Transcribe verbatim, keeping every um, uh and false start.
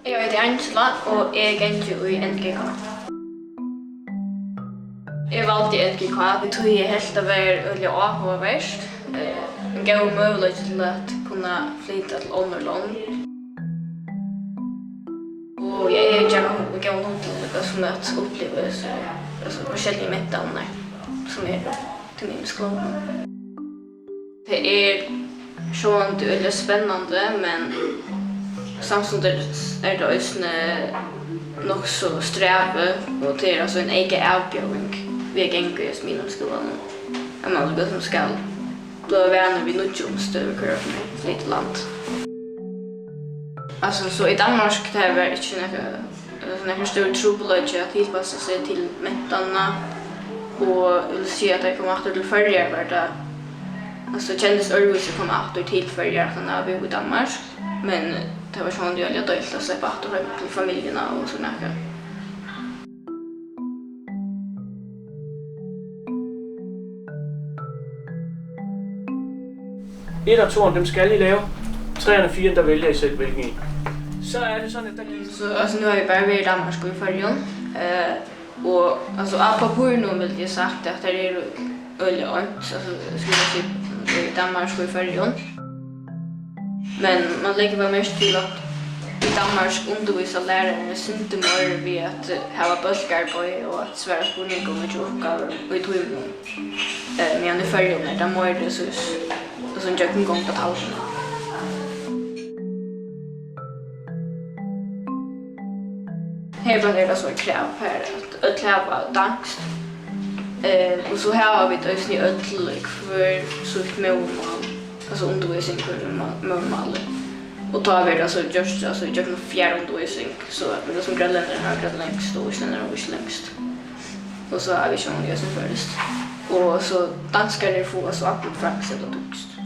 Eg eiti Angela, og eg gangi í N G K. Eg valdi N G K, tí eg helt, tað var øgiliga áhugavert. Eh, ein góður møguleiki til at kunna flyta til onnur lond. Og eg hevði gjarna hu-, góðan hug til, líka sum, at uppliva so, altso, forskelligu mentanirnar, sum eru í tí ymisku londunum. Tað er sjálvandi øgiliga spennandi, men samstundis er tað eisini nokk so strævið, og tað er, altso, ein eyka avbjóðing við at ganga í hesum miðnámsskúlanum, at mann líka sum skal blíva vanur við nýggju umstøður, hvørja ferð mann flytur land. Altso, so í Danmark, tað var ikki nakar, altso, nakar stórur trupulleiki at tilpassa seg til mentanina, og eg vil siga, at tá eg kom aftur til Føroyar, var tað, altso, kendist øðrvísi at koma aftur til Føroyar aftan á at hava búð í Danmark, men tað var sjálvandi øgiliga deiligt at sleppa aftur heim til familjuna og so nakað. Et og to, dem skal I lave. Treeren og fireren, der vælger I selv, hvilken en. Så er det sådan, at der gives... So, altso, nú havi eg bara verið í Danmark og í Føroyum, eh, og, altso, á pappírinum vildi eg sagt, at tær eru øgiliga eins, altso, skúlaskip í Danmark og í Føroyum. Men mann leggur bara merki til, at í Danmark undirvísa lærararnir eitt sindur meira við at, eh, hava bólkaarbeiði og at svara spurningum og gera uppgávur í tímunum. Eh, meðan í Føroyum er tað meira, so, so gjøgnumgongd av talvuni. Her bara er tað so eitt krav her, at øll hava danskt. Eh, og so hava vit eisini øll hvør sítt móðurmál, altso undirvísing í má-, móðurmáli. Og tá verður tað so gjørt, altso, ígjøgnum fjarundirvísing, so at vit sum grønlendarar hava grønlendskt og íslendingar hava íslendskt. Og so hava vit sjálvandi eisini føroyskt. Og so danskararnir fáa so antin franskt ella týskt.